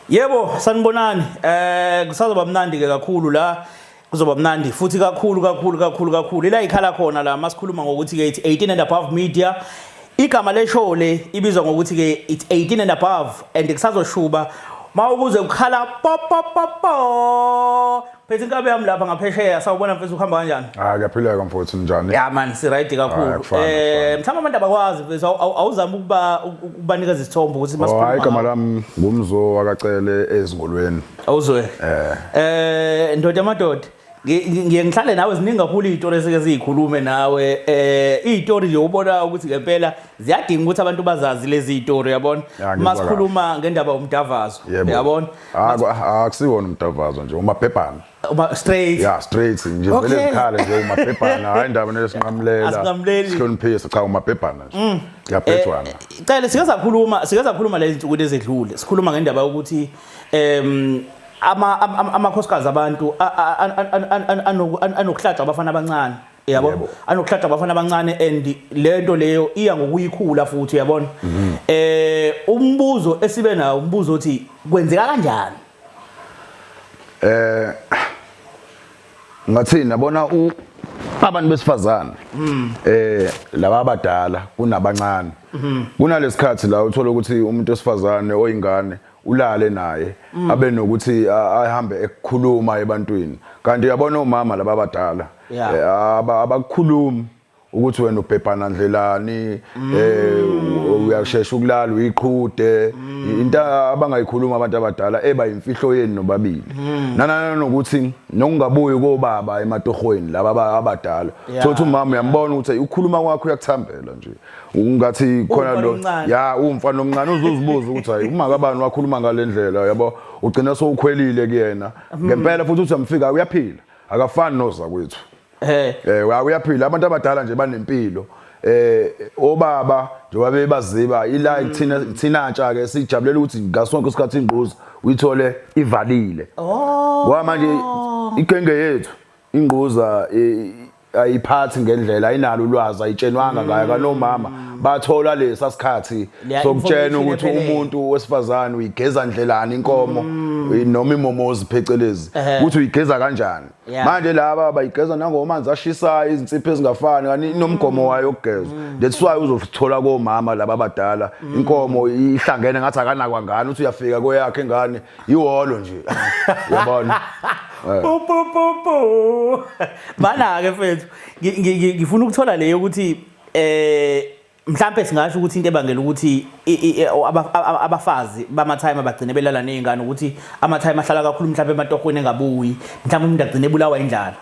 Yebo, sanibonani. Kusazoba mnandi ke kakhulu la. Kuzoba mnandi futhi kakhulu kakhulu kakhulu kakhulu. Ila ikhala khona la masikhuluma ngokuthi ke it's 18 and above media. Igama le show le ibizwa ngokuthi ke it's 18 and above and kusazoshuba mawukuze kukhala po po po po. Phethe inkabi yami lapha ngaphesheya, sawubona mfethu, uhamba kanjani? Ah, kuyaphileka mfowethu, njani? Ya man, si right kakhulu. Hayi, akufani, Mhlawumbe abantu abakwazi mfethu, awuzami ukubanikeza isithombe ukuthi Oh, masikhuluma. hayi, igama lami ngumzo wakaCele ezingolweni. Awuzwe. Ndoda yamadoda. Ngiye ngihlale nawe, ziningi kakhulu izitori esike sizikhulume nawe. Izitori nje ubona ukuthi ngempela ziyadinga ukuthi abantu bazazi lezi zitori, uyabona? Ya, ngizwa. Masikhuluma ngendaba yomdavazo, Yebo. uyabona? Akusiwona umdavazo nje, umabhebhana. Uma straight. Ya, straight nje vele zikhale nje umabhebhana, hayi indaba nesinqamulela. Asinqamuleli. Sihloniphisa, cha, umabhebhana nje. Kuyabhejwana. Cele, sike sakhuluma lezi nsuku ezedlule. Sikhuluma ngendaba yokuthi amakhosikazi abantu anokuhlatshwa abafana abancane. Yabo? Yebo. Anokuhlatshwa abafana abancane and lento leyo iya ngokuyikhula futhi, uyabona? Umbuzo esibe nawo, umbuzo othi kwenzeka kanjani? Ngathini, yabona, abantu besifazane laba abadala kunabancane, kunalesikhathi la uthola ukuthi umuntu wesifazane oyingane ulale naye abe nokuthi ahambe ekukhuluma ebantwini, kanti uyabona omama laba abadala abakukhulumi ukuthi wena ubhebhana ndlelani, uyashesha ukulala, uyiqhude. Into abangayikhuluma abantu abadala eba imfihlo yenu nobabili, nana nokuthi nokungabuyi kobaba ematohweni laba abadala. Thothi umama uyambona ukuthi ukhuluma kwakho uyakuthambela nje, ungathi khona Uwumfana lo omncane. Ya, uwumfana omncane, uzuzibuza ukuthi hayi, uma kabani wakhuluma ngale ndlela, yabo, ugcina sowukhwelile kuyena ngempela futhi uthi uyamfika, uyaphila, akafani noza kwethu. Uyaphila, abantu abadala nje banempilo. Obaba njengoba bebaziba ila thina ntsha ke sijabulela ukuthi ngasonke isikhathi ingquza uyithole ivalile. Oh. Ngoba manje igenge yethu ingquza ayiphathi ngendlela, ayinalo ulwazi, ayitshenwanga ngayo kanomama, bathola lesa sikhathi Leya sokutshena information ukuthi ephelele. umuntu wesifazane uyigeza ndlelani inkomo noma imomozi phecelezi, ukuthi uyigeza kanjani. Manje laba bayigeza nangomanzi ashisayo, izinsipho ezingafani, kanti inomgomo wayo yokugezwa. That's why uzothola komama laba abadala inkomo ihlangene ngathi akanakwa ngane, uthi uyafika kweyakhe ingane iwolo nje, uyabona. Pu pu pu pu. Bana ke mfethu, ngifuna ukuthola leyo ukuthi mhlambe singasho ukuthi into ebangela ukuthi abafazi bama-time abagcine belala nezingane ukuthi ama-time ahlala kakhulu mhlambe ematohweni engabuyi, mhlambe umuntu agcine ebulawa indlala.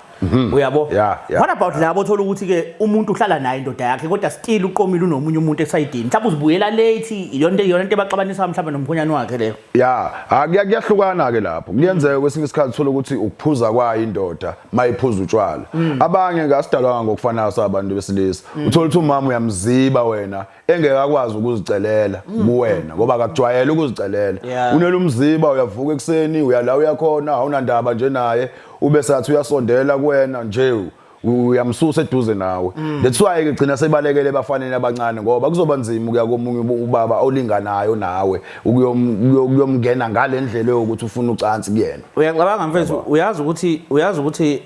Uyabo? Yeah. What about labo othola ukuthi ke umuntu uhlala naye indoda yakhe kodwa still uqomile unomunye umuntu esayidini. Mhlawumbe uzibuyela late, iyona into ebaxabanisa mhlawumbe nomkhonyane wakhe leyo. Ya, kuyahlukana ke lapho. Kuyenzeka kwesinye isikhathi uthola ukuthi ukuphuza kwayo indoda, mayiphuza utshwala. Abanye ngasidalwanga ngokufanayo sabantu besilisa. Uthola ukuthi umama uyamziba wena engeke akwazi ukuzicelela kuwena ngoba akakujwayele ukuzicelela. Unela umziba, uyavuka ekuseni, uyala uyakhona, awunandaba nje naye, ube sathi uyasondela kuwena nje, uyamsusa eduze nawe. That's why ke gcina sebalekele ebafaneni abancane, ngoba kuzoba nzima ukuya komunye ubaba olinganayo nawe ukuyomngena ngale ndlela yokuthi ufuna ucansi kuyena. Uyacabanga mfethu, uyazi ukuthi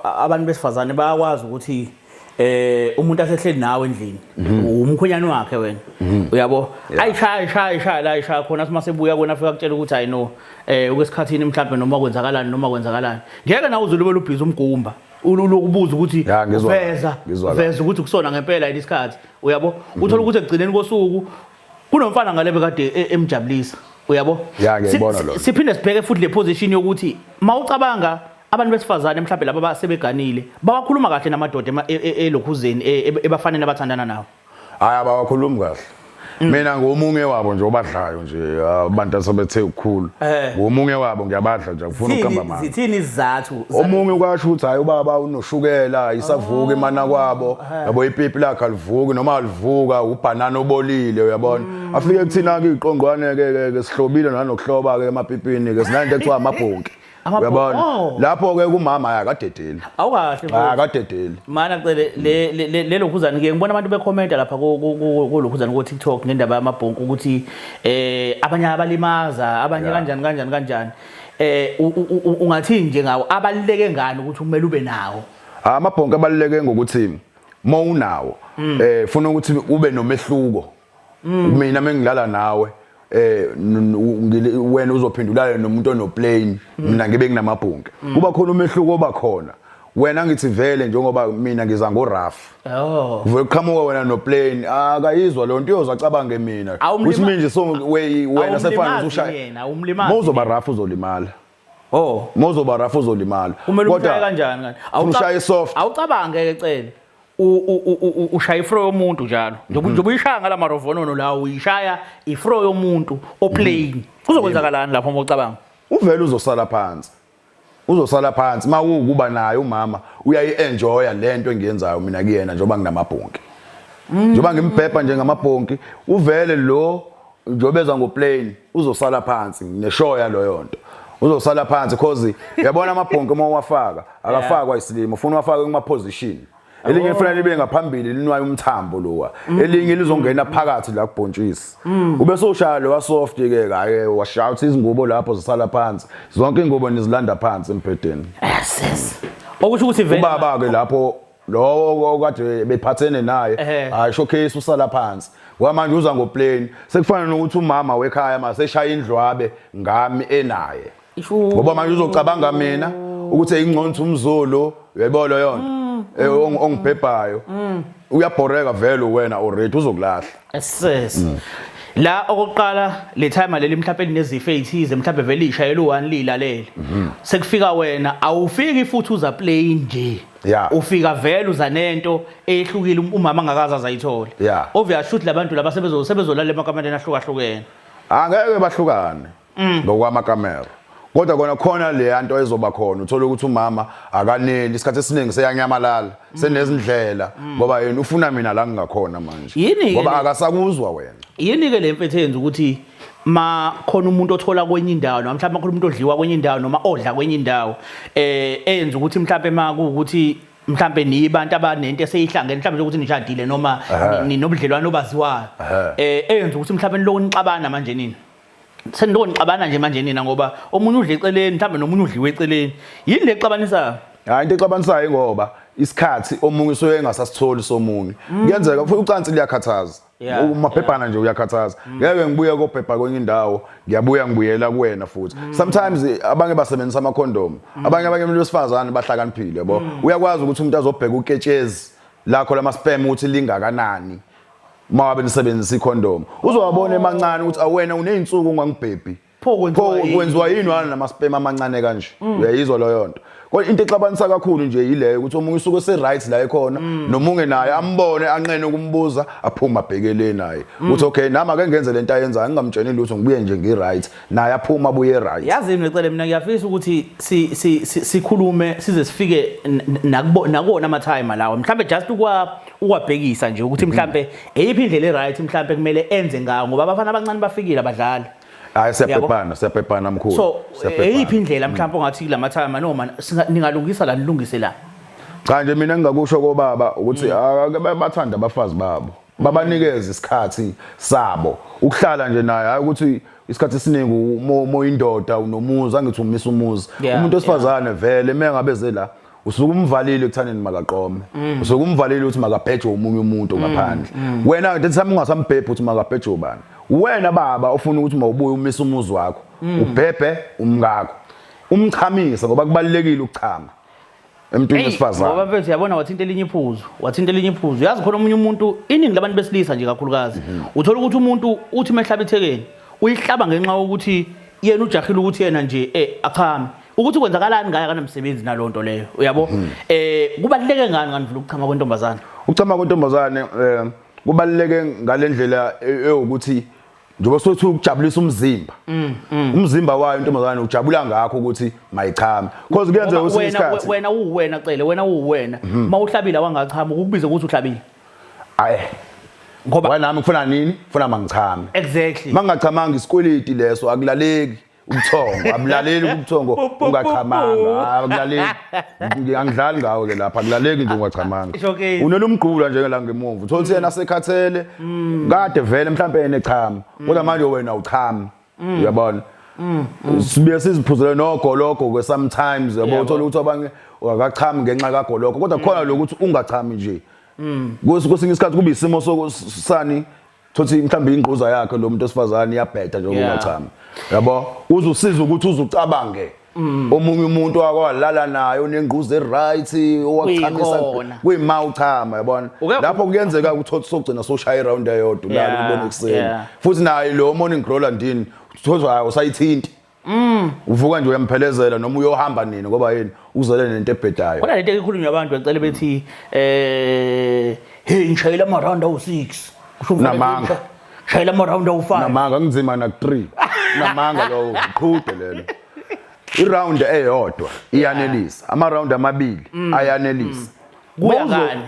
abantu besifazane bayakwazi ukuthi umuntu asehleli nawe endlini, umkhwenyane wakhe wena, uyabo, ayishaya ayishaya ayishaya la ayishaya khona, sima sebuya kona afika kutshela ukuthi hayi no, okwesikhathini mhlawumbe, noma kwenzakalani, ngeke nawe uze lube lubhiza umgumba ulokubuza ukuthi Ya, ngizwa kahle, veza ngizwa kahle. veza ukuthi kusona ngempela yini isikhathi, uyabo. Uthola ukuthi ekugcineni kosuku kunomfana ngale bekade emjabulisa, uyabo. Ya, ngiyayibona lona. Siphinde sibheke futhi le position yokuthi mawucabanga abantu besifazane mhlawumbe laba abasebeganile bawakhuluma kahle namadoda elokhuzeni ebafaneni abathandana nawo. Hayi, abawakhulumi kahle. Mina ngomunye wabo nje obadlayo nje abantu asebethe ukukhulu. Ngomunye wabo, ngiyabadla nje, ngifuna ukuqamba manga. Zithini izizathu? Omunye ukasho ukuthi hayi, ubaba unoshukela, isavuka imana kwabo, yabo, ipipi lakhe alivuki, noma alivuka ubhanana obolile, uyabona. Afike kuthina ke iqongqwane ke ke sihlobile nanokuhloba ke emapipini ke, sinento ekuthiwa amabhonki. Uyabona? Oh. Lapho ke kumama akadedeli. Awukahle mfowethu. Akadedeli. Mana cele le le le lokhuzana ke ngibona abantu bekhomenta lapha ku lokhuzana ku TikTok ngendaba yamabhonko ukuthi abanye abalimaza abanye kanjani kanjani kanjani. Ungathini nje ngawo abaluleke ngani ukuthi kumele ube nawo? Amabhonko abaluleke ngokuthi mawunawo funa ukuthi ube nomehluko. Mina mengilala nawe wena uzophindulana nomuntu onoplane, mina ngibe nginamabhonke. Kuba khona umehluko obakhona. Wena ngithi vele njengoba mina ngiza ngo rough. Oh. Uvele uqhamuka wena no plane, akayizwa lo nto uyozacabange mina. Which means so wena sefana usushaya. Yena awumlimazi. Mawuzoba rough uzolimala. Oh. Mawuzoba rough uzolimala. Kumele umshaye kanjani kanti? Awushaye soft. Awucabange ke cele. Ushaya ifro yomuntu njalo. Njengoba uyishaya ngala marovonono la uyishaya ifro yomuntu oplane. Kuzokwenzakalani lapho uma ucabanga? Uvele uzosala phansi. Uzosala phansi mawukuba naye umama uyayi-enjoya lento engiyenzayo mina kuyena njengoba nginamabhonki. Njengoba ngimbhebha nje ngamabhonki uvele lo njengoba eza ngoplane uzosala phansi ngishoya leyo nto. Uzosala phansi cause uyabona amabhonki uma uwafaka akafakwa isilimo ufuna uwafake kuma position. Elinye lifanele libe ngaphambili linwaye umthambo lowa. Elinye lizongena phakathi la kubhontshisi. Ube sowushaya lo soft ke hayi washaya uthi izingubo lapho zisala phansi. Zonke ingubo nizilanda phansi embhedeni. Yes yes. Okusho ukuthi vele ubaba ke lapho lowo okade bephathene naye hayi showcase usala phansi. Kwamanje uza ngoplane sekufana nokuthi umama wekhaya maseshaya indlwabe ngami enaye. Ngoba manje uzocabanga mina ukuthi ingconsa umzulu uyayibona leyo nto ongibhebhayo uyabhoreka vele wena already uzokulahla. Yes. La okokuqala le time leli mhlawumbe linezifo ezithize mhlawumbe vele ishayela u1 lilalele. Sekufika wena awufiki futhi uza play nje. Ufika vele uza nento ehlukile umama angakaze azayithole. Obvious shoot labantu laba sebezolala emakamereni ahlukahlukene. Angeke bahlukane ngokwamakamera. Kodwa kona khona le nto ezoba khona uthola ukuthi umama akaneli isikhathi esiningi seyanyamalala senezindlela ngoba yena ufuna mina la ngingakhona manje ngoba akasakuzwa wena. Yini ke le mfethu yenza ukuthi ma khona umuntu othola kwenye indawo noma mhlawumbe khona umuntu odliwa kwenye indawo noma odla kwenye indawo eyenza ukuthi mhlawumbe ma kuwukuthi mhlambe nibantu abanento eseyihlangene mhlambe ukuthi nishadile noma ninobudlelwano obaziwayo eyenza ukuthi mhlambe niloko nixabana manje nini seniloko nixabana nje manje nina ngoba omunye udla eceleni mhlambe nomunye udliwe eceleni. Yini le exabanisayo? Hayi into exabanisayo ngoba isikhathi omunye usuke engasasitholi somunye. Kuyenzeka futhi ucansi liyakhathaza. Umabhebhana nje uyakhathaza. Ngeke ngibuye kobhebha kwenye indawo, ngiyabuya ngibuyela kuwena futhi. Sometimes abanye basebenzisa ama condom. Abanye abantu besifazane bahlakaniphile yabo. Uyakwazi ukuthi umuntu azobheka uketshezi lakho lama sperm ukuthi lingakanani. Uma wabe nisebenzisa icondom. Uzowabona emancane ukuthi awena unezinsuku ungangibhebhi. Pho kwenziwa yini wana nama sperm amancane kanje? Uyayizwa leyo nto. Kodwa into exabanisa kakhulu nje yileyo ukuthi omunye usuke se right la ekhona nomunye naye ambone anqene ukumbuza aphuma abhekele naye uthi okay nami ake ngenze lento ayenzayo ngingamtsheni lutho ngibuye nje ngi right naye aphuma abuye right. Yazi mina cele mina ngiyafisa ukuthi sikhulume size sifike nakona ama time lawo mhlambe just ukwabhekisa nje ukuthi mhlambe eyiphi indlela e right mhlambe kumele enze ngayo ngoba abafana abancane bafikile abadlali. Hayi siyabhebhana siyabhebhana mkhulu. So eyiphi indlela mhlawumbe ongathi kulama time noma ningalungisa la nilungise la? Cha nje mina ngingakusho kobaba ukuthi bathanda abafazi babo. Babanikeze isikhathi sabo. Ukuhlala nje naye hayi ukuthi isikhathi esiningi mo indoda unomuzi angithi umisa umuzi. Umuntu osifazane vele mengabe ze la usuke umvalile ekuthaneni makaqome. Usuke umvalile ukuthi makabhejwe omunye umuntu ngaphandle. Wena nje sami ungasambhebhi ukuthi makabhejwe ubani. Wena baba ufuna ukuthi mawubuye umise umuzi wakho, ubhebhe umngakho. Umchamise ngoba kubalekile ukuchama emntwini wesifazane. Ngoba mfethu yabona wathinta elinye iphuzu, wathinta elinye iphuzu. Yazi khona omunye umuntu iningi labantu besilisa nje kakhulukazi. Uthola ukuthi umuntu uthi mehlaba ithekeni, uyihlaba ngenxa yokuthi yena ujahile ukuthi yena nje achame. Ukuthi kwenzakalani ngaye akanamsebenzi nalonto leyo. Uyabo? Kubaluleke ngani nganivula ukuchama kwentombazane? Ukuchama kwentombazane kubaluleke ngalendlela eyokuthi njengoba sothi ukujabulisa umzimba. Umzimba wayo intombazane ujabula ngakho ukuthi mayichame. Because kuyenzeka ukuthi isikhathi wena uwena cele wena uwena mawuhlabile wangachama ukukubiza ukuthi uhlabile. Ayi. Ngoba wena nami kufuna nini? Kufuna mangichame. Exactly. Mangingachamanga isikweleti leso akulaleki. Ubuthongo abulaleli ubuthongo ungachamanga. Akulaleli. Angidlali ngawo ke lapha, akulaleki nje ungachamanga. Showcase. Unela umgqula nje la ngemuva. Uthola ukuthi yena sekhathele. Kade vele mhlambe yena echama. Kodwa manje wena uchama. Uyabona? Sibuye siziphuzele nogologo ke sometimes yabo, uthola ukuthi abanye akachami ngenxa kagologo, kodwa khona lokuthi ungachami nje. Kwesinye isikhathi kuba isimo sani thothi mhlawumbe ingquza yakhe lo muntu osifazane iyabheda nje ungachami. Yabo, uze usize ukuthi uzucabange omunye umuntu akwalala naye onengquza eright owachamisa kuyima uchama, yabona. Lapho kuyenzeka ukuthi sogcina soshaya iround eyodwa ulale ubone ekuseni. Futhi naye lo morning roller ndini uthola hayi usayithinti. Uvuka nje uyamphelezela noma uyohamba nini ngoba yini uzele nento ebhedayo. Khona lento ekhulunywa abantu becele bethi hey ngishayela ama round awu6. Kusho umfana. Shayela ama round awu5. Namanga kunzima na 3. Namanga lowo qhude lelo. I-round eyodwa iyanelisa, ama round amabili ayanelisa. Kuya ngani?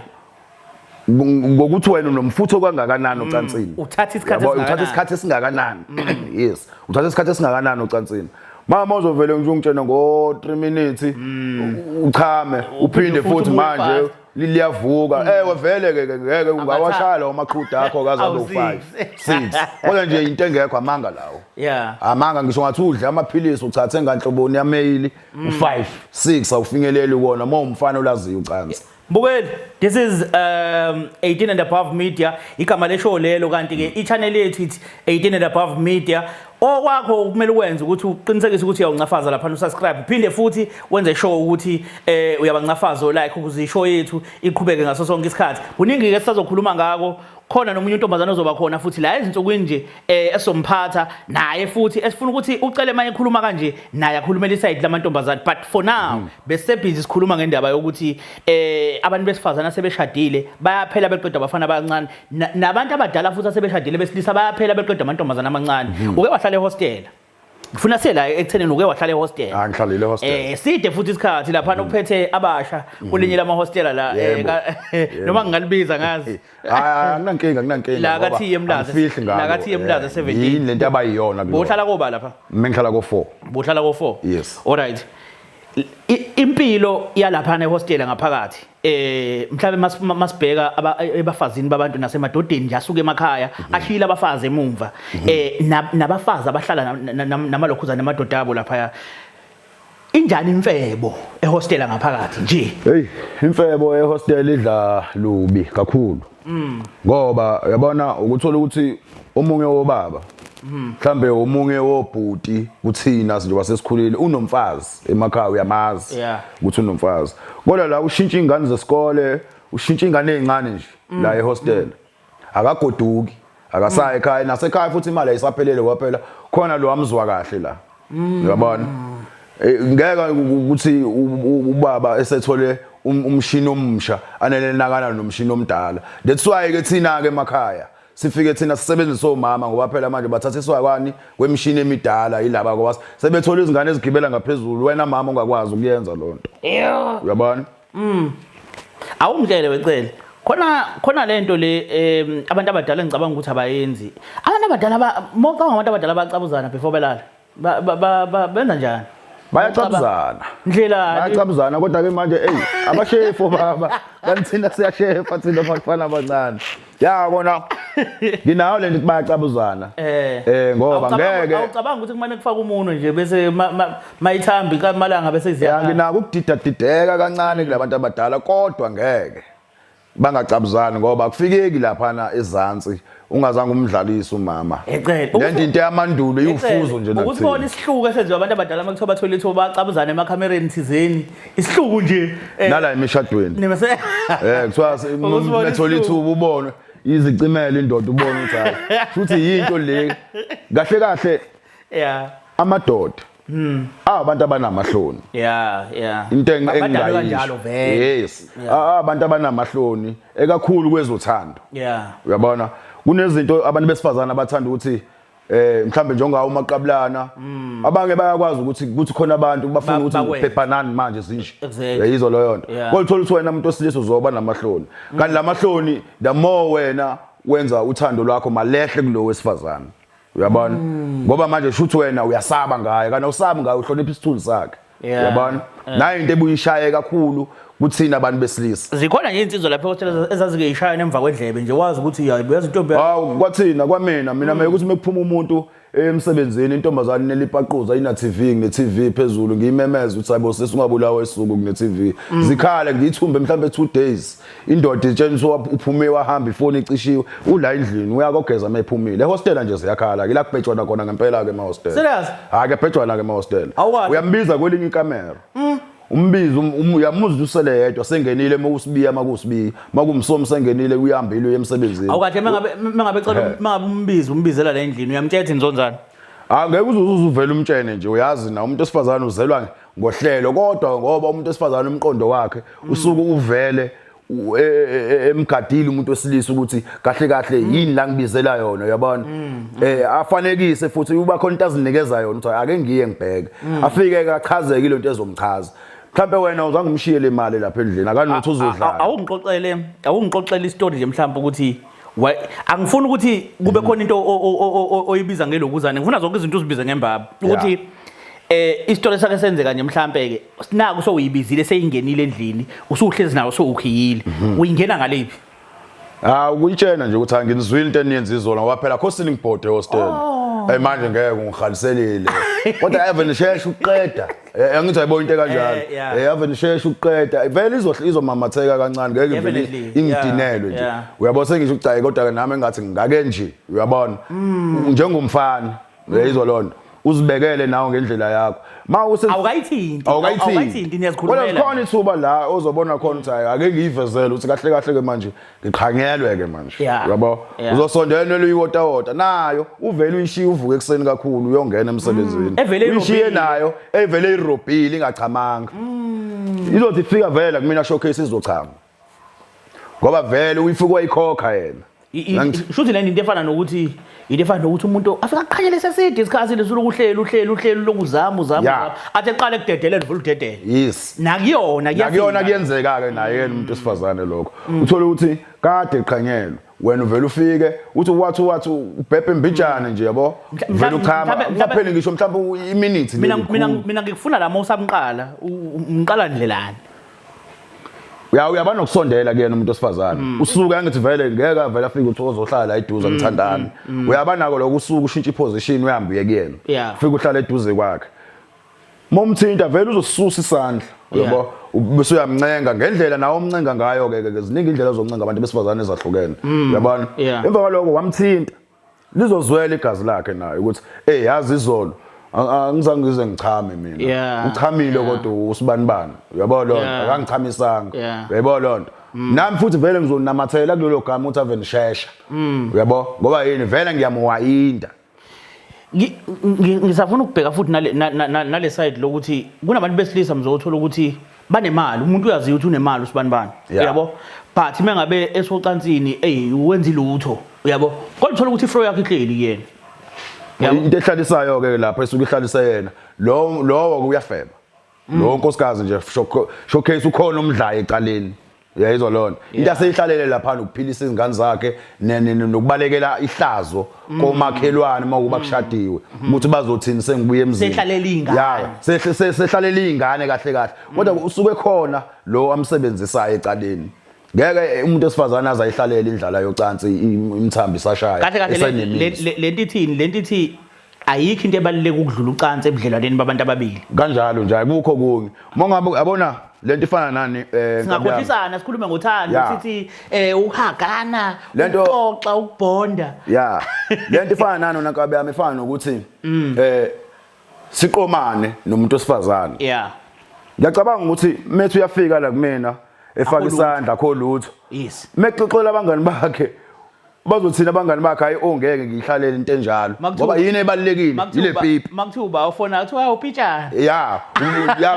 Ngokuthi wena unomfutho kangakanani ocansini. Uthatha isikhathi esingakanani. Uthatha isikhathi esingakanani. Yes, uthatha isikhathi esingakanani ocansini. Mama uzovele nje ungitshena ngo 3 minutes uchame uphinde futhi manje liyavuka. Ewe vele ke ngeke ungawashaya lawo maqhuda akho kazabe u5 6, kodwa nje into engekho, amanga lawo. Amanga, ngisho ngathi udla amaphilisi uchathe nganhloboni yamail u5 6 awufinyeleli kuwona uma umfana olaziyo ucansi. Mbukeli, this is 18 and above media, igama leshow lelo, kanti ke i-channel yethu ithi 18 and above media. Okwakho kumele ukwenze ukuthi uqinisekise ukuthi uyawuncafaza lapha usubscribe, uphinde futhi wenze sure ukuthi uyabancafaza like ukuze ishow yethu iqhubeke ngaso sonke isikhathi. Kuningi ke sisazokhuluma ngako, khona nomunye untombazana ozoba khona futhi la ezinsukwini nje esomphatha naye futhi esifuna ukuthi ucele maye ekhuluma kanje naye akhulumele iside lamantombazana, but for now bese busy sikhuluma ngendaba yokuthi abantu besifazana sebeshadile bayaphela beqeda abafana abancane, nabantu abadala futhi asebeshadile besilisa bayaphela beqeda amantombazana amancane. Uke wahlala ehostela, ngifuna siye la ekuthenini uke wahlala ehostela. Ah, ngihlalile ehostela. Side futhi isikhathi lapha uphethe abasha kulinye lamahostela la, noma ngingalibiza ngazi. Hayi, akunankinga, akunankinga. La ka T eMlaza. Angifihli ngalo. La ka T eMlaza 17. Yini lento abayiyona kulona? Bohlala koba lapha? Mina ngihlala ko 4. Bohlala ko 4? Yes. Alright. Impilo yalapha ehostela ngaphakathi mhlawumbe masibheka ebafazini babantu nasemadodeni nje asuke emakhaya ashiyile abafazi emumva, nabafazi abahlala namalokhuza namadoda abo lapha, injani imfebo ehostela ngaphakathi nje? Hey, imfebo ehostel idla lubi kakhulu. Ngoba uyabona ukuthola ukuthi omunye wobaba mhlambe omunye wobhuti kuthina njengoba sesikhulile unomfazi emakhaya, uyamazi ukuthi unomfazi. Kodwa la ushintsha ingane zesikole, ushintsha ingane ezincane nje la ehostel. Akagoduki, akasayi ekhaya, nasekhaya futhi imali ayisaphelele kwaphela khona lo amzwa kahle la. Uyabona? Ngeke ukuthi ubaba esethole umshini omusha anelenakana nomshini omdala. That's why ke thina ke emakhaya sifike thina sisebenzise omama, ngoba phela manje bathathiswa kwani kwemishini emidala yilaba, ngoba sebethola izingane ezigibela ngaphezulu, wena mama ungakwazi ukuyenza lonto. Uyabona? Awungitshele wecele. Khona khona lento le abantu abadala ngicabanga ukuthi abayenzi. Abantu abadala ba mocabanga abantu abadala bacabuzana before belala. Ba benza njani? Bayacabuzana. Ndlela Bayacabuzana, kodwa ke manje ey abashefu baba, kanti thina siyashefa thina bafana abancane. Ya kona nginayo lento ukuthi bayacabuzana. Ngoba ngeke Awucabanga ukuthi kumane kufaka umunwe nje bese mayithambi kamalanga bese Ya, ziya. nginako ukudida dideka kancane kulabantu abadala, kodwa ngeke bangacabuzani ngoba akufikeki laphana ezansi ungazange umdlalise umama. Ecele. Lento into yamandulo iwufuzo nje Ukubona nakuthina. isihluku esenziwa abantu abadala uma kuthiwa bathole ithuba bacabuzana emakhamereni thizeni. Isihluku nje. Nala emishadweni. Nimase Kuthiwa Ukuzibona methola isihluku. ithuba ubone izicimela indoda, ubone ukuthi hayi futhi yinto le kahle kahle. Amadoda abantu abanamahloni. Into Badalwe engingayisho. kanjalo vele. Yes. Abantu abanamahloni ekakhulu kwezothando. Uyabona kunezinto abantu besifazana abathanda ukuthi mhlambe njengawo umaqabulana, abanye bayakwazi ukuthi kuthi khona abantu bafuna ukuthi bakwenze. phephanani manje zinje. Exactly. Uyayizwa leyo nto? Kodwa uthola ukuthi wena umuntu osilisa uzoba namahloni, kanti lamahloni the more wena wenza uthando lwakho malehle kulo wesifazane. Uyabona? Ngoba manje shuthi wena uyasaba ngaye, kana usabi ngaye, uhlonipha isithunzi sakhe. Uyabona? Nayo into ebuye ishaye kakhulu kuthina abantu besilisa. Zikhona nje insizwa lapha ehhotela ezazike ishaya emva kwendlebe nje, wazi ukuthi uyazi intombi. Hawu, kwathina kwamina mina mekuthi mekuphuma umuntu emsebenzini, intombazane nelipaquza ina TV, ngine TV phezulu, ngiyimemeza ukuthi hayibo sisi, ungabulawa esuku, kune TV. Zikhale, ngiyithumbe mhlambe 2 days. Indoda itshenisa uphume wahamba, ifoni icishiwe, ula endlini uyakogeza mayiphumile ehostela nje, ziyakhala ke la, kubhejwana khona ngempela ke emahostela. Serious? Hayi, kuyabhejwana ke emahostela. Awukahle. Uyambiza kwelinye ikamero, umbiza uyamuzwa usele yedwa, sengenile makusibiya, makusibiya, makumsomi, sengenile, uyahambile, uye emsebenzini. Awukahle, mengabe cela mengabe umbiza, umbizela la endlini, uyamtshela ukuthi nizonzani? Ah, ngeke uze uzuvele umtshene nje. Uyazi na, umuntu wesifazane uzelwa ngohlelo, kodwa ngoba umuntu wesifazane umqondo wakhe usuke uvele emgadile umuntu wesilisa ukuthi kahle kahle yini la ngibizela yona, uyabona, afanekise futhi uba khona into azinikeza yona ukuthi ake ngiye ngibheke, afike achazeke into ezomchaza. Mhlambe wena uzange umshiye le mali lapha endlini, akanothi uzodlala. Awungixoxele isitori nje mhlawumbe ukuthi angifuni ukuthi kube khona into oyibiza ngelokuzane, ngifuna zonke izinto uzibize ngembaba ukuthi isitori sakhe senzeka nje mhlambe ke sinaku sowuyibizile, seyingenile endlini, usuhlezi nawo, sowukhiyile, uyingena ngalephi? Ah, ukuyitshena nje ukuthi anginizwile into eniyenza izolo, ngoba phela kho ceiling board ehostel. Eh, manje ngeke ungihaliselile. Kodwa ave nisheshe ukuqeda. Angithi ayibona into kanjalo. Ave nisheshe ukuqeda. Vele izomamatheka kancane, ngeke vele ingidinelwe nje. Uyabona, sengisho ukuthi hayi, kodwa ke nami engathi ngake nje, uyabona. Njengomfana, uyayizwa lonto. Uzibekele nawe ngendlela yakho. Ma use Awukayithinti. Awukayithinti. Awukayithinti, niyazikhulumela. Kodwa khona ithuba la ozobona khona ukuthi hayi, ake ngiyivezele ukuthi kahle kahle ke manje ngiqhanyelwe ke manje. Uyabo? Uzosondela nelo uyiwotawota nayo, uvele uyishiye, uvuke ekuseni kakhulu uyongena emsebenzini. Evele Uyishiye irobhile. Nayo evele irobhile, ingachamanga. Izothi ifika vele kumina showcase izochama. Ngoba vele uyifika wayikhokha yena. Shuthi lento into efana nokuthi umuntu afika aqhanyele seside isikhathi lesuku, uhleli uhleli uhleli lokuzama uzama uzama, athi eqale kudedelele, vula udedele. Nakuyona. Nakuyona kuyenzeka ke naye yena umuntu wesifazane lokho. Uthola ukuthi kade eqhanyelwe, wena uvela ufike uthi wathi ubhebhe imbijane nje, yabo, vele uchama ungapheli ngisho mhlawumbe iminute. Mina ngikufuna la mawusamqala, umqala ndlelani? Uyaba nokusondela kuyena umuntu wesifazane, usuke angithi vele ngeke avele afike uthi ozohlala la eduze ngithandana. Uyaba nako lokho, usuke ushintsha iposition, uhambe uye kuyena, ufike uhlale eduze kwakhe, momthinta vele uzosusa isandla, uyabo, bese uyamncenga ngendlela nawe umncenga ngayo ke ke ziningi indlela zoncenga abantu besifazane ezahlukene, uyabona. Emva kwaloko wamthinta, lizozwela igazi lakhe naye ukuthi hey, yazi izolo angizange ngize ngichame mina, uchamile kodwa usibanibani, uyabo lonto, akangichamisanga. Uyabo lonto, nami futhi vele ngizonamathela kulelo gama ukuthi ave nishesha, uyabo, ngoba yini, vele ngiyamuwayinda. Ngisafuna ukubheka futhi nale side lokuthi kunabantu besilisa mzothola ukuthi banemali, umuntu uyaziwa ukuthi unemali usibanibani, uyabo, but mengabe esocansini, ey, wenza ilutho, uyabo, kodwa uthola ukuthi iflow yakhe ihleli kuyena. Yabo. Into ehlalisayo ke lapho esuke ihlalise yena lo, lowo uyafeba lo nkosikazi nje, showcase ukhona umdlayo ecaleni, uyayizwa lona into aseyihlalele lapha ukuphilisa izingane zakhe nokubalekela ihlazo komakhelwane uma kuba kushadiwe, ukuthi bazothini sengibuye emzini. Sehlalele iy'ngane. Ya, sehlalele iy'ngane kahle kahle, kodwa usuke khona lo amsebenzisayo ecaleni. Ngeke umuntu wesifazane aze ayihlalele indlala yocansi imthambi isashaya Kahle kahle esenemizwa. Lento ithini? Lento ithi ayikho into ebaluleke ukudlula ucansi ebudlelwaneni babantu ababili. Kanjalo nje, akukho kunye. Uma ngabe yabona lento ifana nani, nkabi yami? Singakhohlisana sikhulume ngothando, sithi ukuhagana, ukuxoxa, ukubhonda. Ya, lento ifana nani nonkabi yami, ifana nokuthi siqomane nomuntu wesifazane. Ngiyacabanga ukuthi methu uyafika la kumina efaka Akho lutho. isandla, akho lutho. Mexoxela abangani bakhe, bazothina abangani bakhe, hayi, ongeke ngiyihlalele into enjalo, ngoba yini ebalulekile ile pipi. Makuthiwa uba ufona, kuthiwa awupitshana. Ya,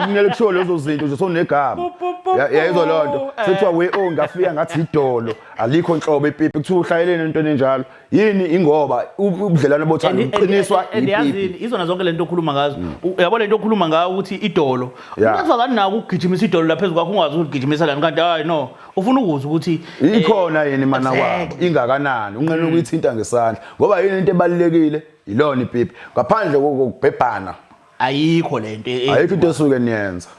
kumele kushiwo lezo zinto nje, sonegama. Pu, pu, pu, Yayizwa leyo nto. pu. Sekuthiwa we, oh, ngafika ngathi idolo alikho nhlobo ipipi, kuthiwa uhlayeleni entweni enjalo yini, ingoba ubudlelwano bothando buqiniswa And ipipi. yazini, izona zonke lento okhuluma ngazo. Uyabo lento okhuluma ngayo ukuthi idolo, umuntu nako ukugijimisa idolo lapha phezu kwakho, ungazi ukuligijimisa lani, kanti hayi, no, ufuna ukuzwa ukuthi Ikhona yini mana kwabo, ingakanani, unqena ukuyithinta ngesandla, ngoba yini, into ebalulekile Ilona ipipi ngaphandle kokubhebhana. Ayikho lento. Ayikho into esuke niyenza.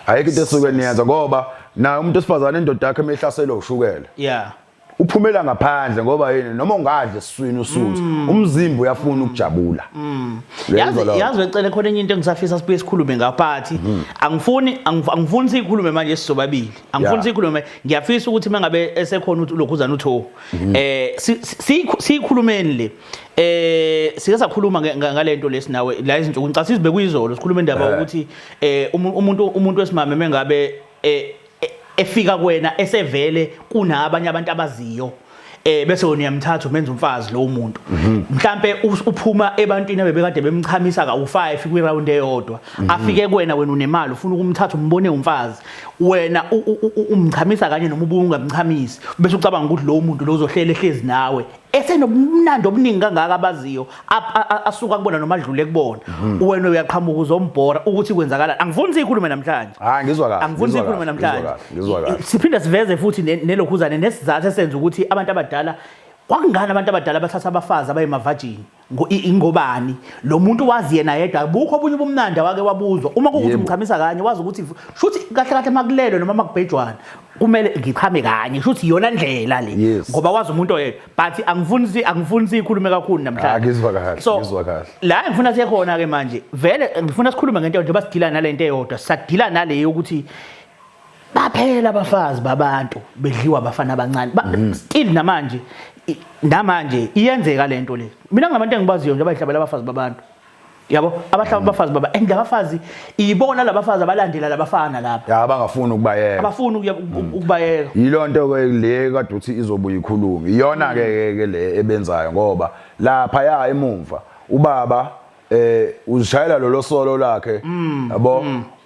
Ayikho into esuke niyenza ngoba naye umuntu osifazane indoda yakhe emehlaselwa ushukela. Uphumela ngaphandle ngoba yini noma ungadla esiswini usuthu umzimba uyafuna ukujabula. Yazi wecele khona enye into engisafisa sibuye sikhulume ngaphathi. Angifuni sikhulume manje sisobabili. Angifuni sikhulume, ngiyafisa ukuthi mangabe esekhona uthi ulokhuzana utho. Siyikhulumeni le. Sike sakhuluma ngalento lesi nawe la izinsuku ngicela sizibe kuyizolo sikhuluma indaba ukuthi umuntu wesimame mengabe efika kuwena esevele kunabanye abantu abaziyo bese wena uyamthatha umenza umfazi lo muntu. Mhlambe uphuma ebantwini abebekade bemchamisa kawu5 kwi round eyodwa, afike kuwena, wena unemali, ufuna ukumthatha umbone umfazi, wena umchamisa kanye noma ubuye ungamchamisi, bese ucabanga ukuthi lo muntu lo uzohlela ehlezi nawe esenobumnandi obuningi kangaka abaziyo asuka kubona noma adlule kubona, wena uyaqhamuka uzombhora ukuthi kwenzakalani. Angifuni siyikhulume namhlanje. Hayi, ngizwa kahle. Angifuni Ngizwa siyikhulume kahle, namhlanje. Ngizwa kahle, ngizwa kahle. Siphinde siveze futhi nelokhuzane nesizathu esenza ukuthi abantu abadala kwakungani abantu abadala bathatha abafazi abayemavajini. Ingobani lo muntu wazi yena yedwa, abukho obunye ubumnandi awake wabuzwa. Uma kuwukuthi umchamisa kanye, wazi ukuthi shuthi kahle kahle makulelwe noma makubhejwana kumele ngichame kanye, shuthi iyona ndlela le. Ngoba wazi umuntu oyedwa. But angifuni sikhulume kakhulu namhlanje. Ah, ngizwa kahle, So, ngizwa kahle. La ngifuna siye khona ke manje, vele ngifuna sikhulume ngento njengoba sidila nalento eyodwa, sadila nale yokuthi baphela abafazi babantu bedliwa abafana abancane. Still namanje iyenzeka lento le. Mina ngabantu engibaziyo nje abayihlabela abafazi babantu, yabo, abahlaba abafazi baba, and labafazi ibona labafazi abalandela labafana lapha. Ya, abangafuni ukubayeka. Abafuni ukubayeka. Yilonto ke le kade uthi izobuya ikhulume, iyona ke le ebenzayo ngoba lapha ya emumva ubaba uzishayela lolo solo lakhe, yabo,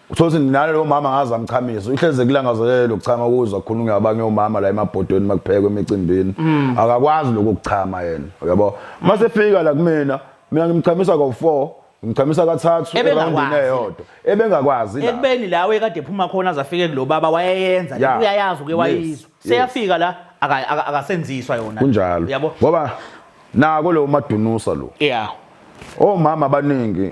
uthola ukuthi nalo mama ngaze amchamisa, uhleze kulangazelele ukuchama, kuzwa kukhulunywa abanye omama la emabhodweni makuphekwe emicimbini, akakwazi lokho kuchama yena, uyabo. Mase fika la kumina, mina ngimchamisa kawu4, ngimchamisa kathathu Ebengakwazi. eroundini eyodwa ebengakwazi la. Ekubeni la ekade ephuma khona azafike kulo baba wayeyenza le uyayazi uke wayizwa, seyafika la akasenziswa yona. Kunjalo. Yabo. Ngoba nako lo madunusa lo, omama abaningi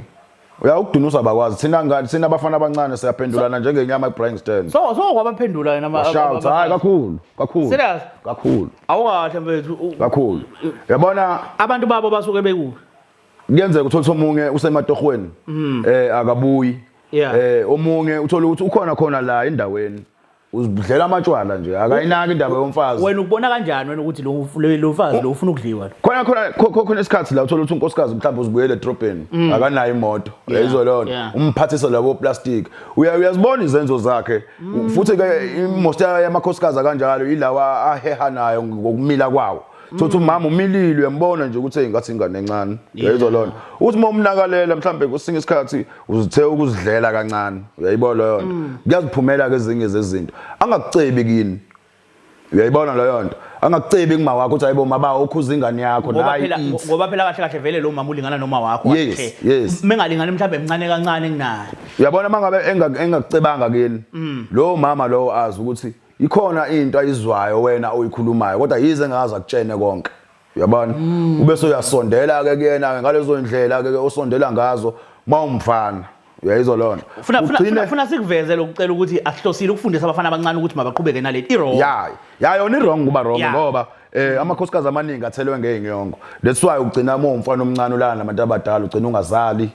uyakudunusa bakwazi. Thina ngani, thina abafana abancane siyaphendulana njengenyama ebraai stand. So kwabaphendula yena Shout, hayi, kakhulu kakhulu. Serious? Kakhulu. Awukahle mfethu. Kakhulu, yabona. Abantu babo basuke bekuphi? Kuyenzeka uthole ukuthi omunye usematohweni, akabuyi. Omunye uthola ukuthi ukhona khona la endaweni, uzidlela amatshwala nje, akayinaki indaba yomfazi. Wena ukubona kanjani wena ukuthi lo mfazi lo ufuna ukudliwa lo? Khona isikhathi la uthola ukuthi unkosikazi mhlawumbe uzibuyele edrobheni, akanayo imoto, uyayizwa leyo nto, umphathisa labo plastic, uyazibona izenzo zakhe. Futhi ke most yamakhosikazi akanjalo yilawa aheha nayo ngokumila kwawo. Thothi umama umilile, uyambona nje ukuthi hey, ngathi ingane encane, uyayizwa leyo nto. Uthi uma umnakalela mhlawumbe kwesinye isikhathi uzithe ukuzidlela kancane, uyayibona leyo nto, kuyaziphumela ke ezinye zezinto angakucebi kini, uyayibona leyo nto, angakucebi kuma wakho uthi hayibo maba ukhuza ingane yakho. Ngoba Nayi phela ithi. Ngoba phela kahle kahle vele lo mama ulingana noma wakho. Kahle. Mengalingani mhlawumbe emncane kancane kunaye. Uyabona mangabe engakucebanga kini lo mama lowo, azi ukuthi ikhona into ayizwayo wena oyikhulumayo, kodwa yize engazi akutshene konke, uyabona, ube uyasondela ke kuyena ke ngalezo ndlela ke osondela ngazo mawumfana, uyayizwa lona. Funa sikuveze lokucela ukuthi asihlosile ukufundisa abafana abancane ukuthi mabaqhubeke naleti i-wrong. Ya, yona i-wrong, kuba wrong ngoba amakhosikazi amaningi athelwe ngey'nyongo. That's why ugcina uma umfana omncane ulala nabantu abadala, ugcina ungazali,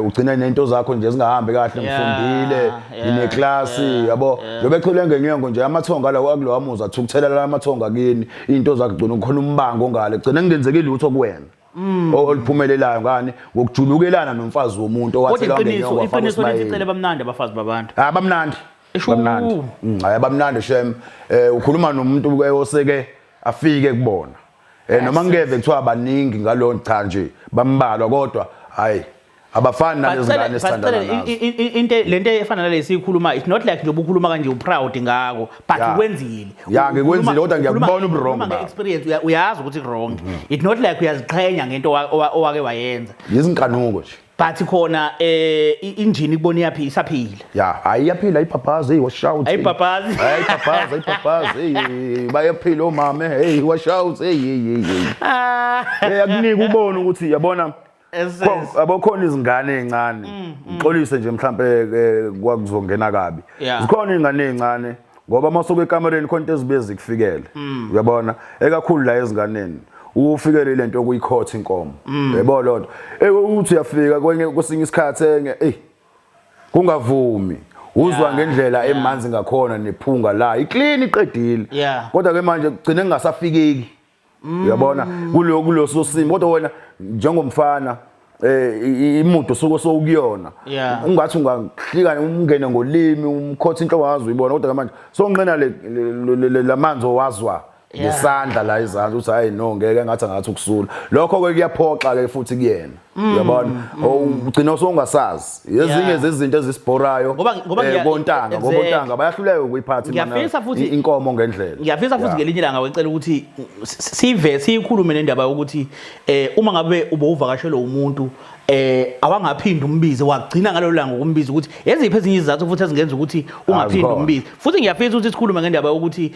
ugcina nento zakho nje zingahambi kahle. Ngifundile, ngine-class, yabo, njengoba echelwe ngenyongo nje amathonga lawo akulowa muzi athukuthelela la amathonga kini, into zakho gcina kukhona umbango ngale, gcina kungenzeki lutho kuwena oluphumelelayo ngani ngokujulukelana nomfazi womuntu Kodwa owathelwa iqiniso ngenyongo wafakwa iqiniso lithi esibayeni. cele bamnandi abafazi babantu. Ah, bamnandi. Eshu. Bamnandi. Hayi, bamnandi shem. Ukhuluma nomuntu ke oseke afike kubona. Noma ngeke kuthiwa baningi ngalo, cha nje bambalwa, kodwa hayi, abafani nalezi ngane esithandana nazo. Into lento efana nale siyikhuluma, it's not like njengoba ukhuluma kanje uproud ngako, but ukwenzile. Ya, ngikwenzile, kodwa ngiyakubona ubu-wrong Ukhuluma babo. nge-experience, uyazi ukuthi wrong. It's not like uyaziqhenya ngento owake wayenza. Yizinkanuko nje. But khona injini kubona iyaphila, isaphila. Ya, hayi, iyaphila, ayibhabhazi, hey, wash out. Ayibhabhazi. Ayibhabhazi, ayibhabhazi, hey, bayaphila omame, hey, wash out, hey, hey, hey, hey. Hey, akunika ubone ukuthi yabona abakhona izingane ezincane, ngixolise nje mhlambe kwakuzongena kabi, zikhona izingane ezincane ngoba uma usuke ekamereni khona into ezibuye zikufikele, uyabona, ekakhulu la ezinganeni ufikele lento yokuyikhotha inkomo, yebo, lonto uthi uyafika kwenye kwesinye isikhathi enye, ey, kungavumi, uzwa ngendlela emanzi ngakhona nephunga la iclean iqedile, kodwa ke manje kugcine kungasafikeki, uyabona, kulo kuloso simo. Kodwa wena njengomfana imudo suke sowukuyona, ungathi ungahlika ungene ngolimi umkhotha into wazi uyibona, kodwa manje sonqena lamanzi owazwa ngesandla la izandla, uthi hayi no, ngeke, ngathi angathi ukusula lokho ke kuyaphoxa ke futhi kuyena, uyabona, ugcina usongasazi ezinye zezinto ezisibhorayo Ngoba kontanga, ngoba ontanga bayahluleka ukuyiphatha Ngiyafisa futhi- inkomo ngendlela. Ngiyafisa futhi ngelinye ilanga wecela ukuthi sive siyikhulume nendaba yokuthi uma ngabe ube uvakashelwe umuntu awangaphinda umbize, wagcina ngalelo langa ukumbiza, ukuthi eziphi ezinye izizathu futhi ezingenza ukuthi ungaphindi Azikhona. umbize. Futhi ngiyafisa ukuthi sikhulume ngendaba yokuthi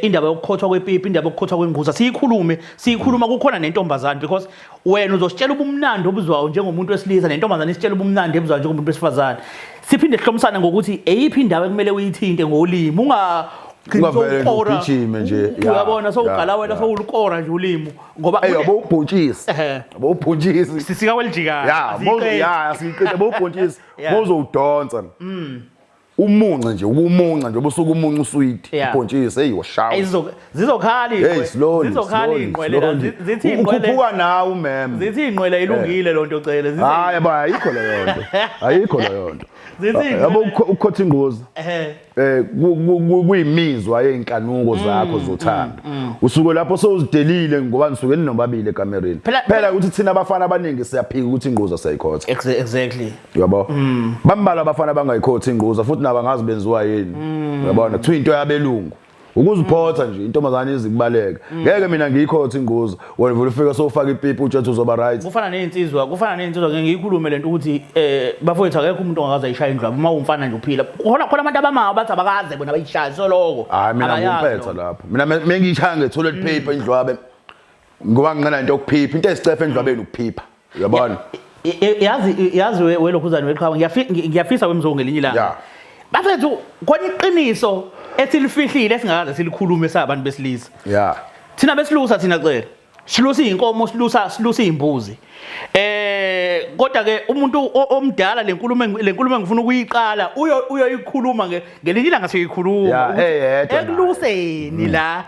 indaba yokukhothwa kwepipi, indaba yokukhothwa kwenguza, siyikhulume, siyikhuluma kukhona nentombazane, because wena uzositshela ubumnandi obuzwayo njengomuntu wesilisa, nentombazane isitshela ubumnandi ebuzwayo njengomuntu wesifazane. Siphinde sihlomisane ngokuthi eyiphi indawo ekumele uyithinte ngolimi, unga Ungavele nje ugijime nje, ya, uyabona, sowugalawela, sowulukora nje ulimi ngoba Ey, yabo ubhontshisi, yabo ubhontshisi. Sisika kwelijikana. Ya, ya, siyiqede bo ubhontshisi. Mozowudonsa umunce nje, ukumunca nje, ubusuku umunca uswidi ubhontshisi, hey, washawa. Zizokhala Hey, iy'ngqwele, slowly, zizokhala slowly, iy'ngqwele la. slowly. Zithi iy'ngqwele Ukhuphuka nawe umeme. Zithi iy'ngqwele ilungile lonto, cele zithi. Hayi ba, ayikho leyo nto, ayikho leyo nto. Zithi iy'ngqwele- Yabo, ukukhotha ingquza kuyimizwa yey'nkanuko zakho zothando, usuke lapho sowuzidelile ngoba nisuke ninobabili ekamereni. Phela ukuthi thina abafana abaningi siyaphika ukuthi ingquza siyayikhotha. Uyabo, bambalwa abafana abangayikhothi ingquza, futhi nabo angazi benziwa yini, uyabona, kuthiwa into yabelungu ukuziphotha nje, intombazane izikubaleka. Ngeke mina ngiyikhothe ingquza, wena vele ufika sowufaka ipipi, utshethe uzoba right. Kufana ney'nsizwa, ngeke ngiyikhulume lento ukuthi bafowethu, akekho umuntu ongakaze ayishaye indlwabu uma uwumfana nje uphila. Khona khona abantu abamayo bathi abakaze bona bayishaye soloko. Hayi, mina Abayazi ngumpetha loo. lapho. Mina mengiyishaya nge-toilet paper indlwabe, ngoba nginqena into yokuphipha, into esicefe endlwabeni ukuphipha, uyabona. Yazi welokhuzane weqhawe, ngiyafisa wemzongo ngelinye ilanga, bafethu, khona iqiniso esilifihlile esingakaze silikhulume sabantu besilisa. Thina besilusa, thina cela silusa iy'nkomo, silusa iy'mbuzi, kodwa ke umuntu omdala, lenkulumo engifuna ukuyiqala uyoyikhuluma ngelinye ilanga, siyoyikhuluma Ya, ukuthi eyedwa naye. ekuluseni la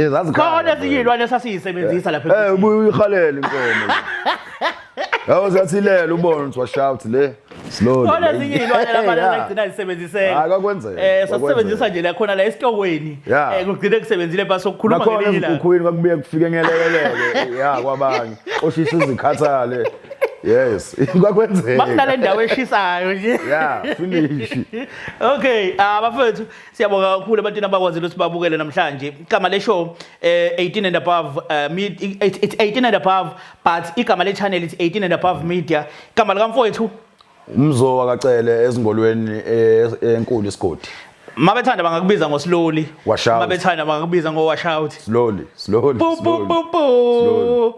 Zazikhala khona ezinye vele. iy'lwane esasiyisebenzisa lapha ekuseni. Ubuye uyihalele inkomo. Yawo zathi lele, ubone ukuthi washout le slowly. Khona ezinye iy'lwane lapha ezagcina zisebenziseka. Hayi, kwakwenzeka, Sasisebenzisa nje la khona la esitokweni. Kugcine kusebenzile bese sokukhuluma Nakhona ngelinye ilanga. ezinkukhwini kwakubuye kufike ngelekeleke ya kwabanye oshisa izikhathale, yes, kwakwenzeka. Makunale ndawo eshisayo nje. Ya, finish. Okay, bafethu, siyabonga kakhulu ebantwini abakwazile ukuthi babukele namhlanje. Igama le show 18 and above, it's 18 and above, but igama le channel it's 18 and above media. Igama likamfowethu? Umzo wakacele ezingolweni enkulu isigodi. Mabethanda bangakubiza ngoslowly. Wash out. Mabethanda bangakubiza ngo wash out. Slowly, slowly. Pu pu Slowly. pu pu. Slowly.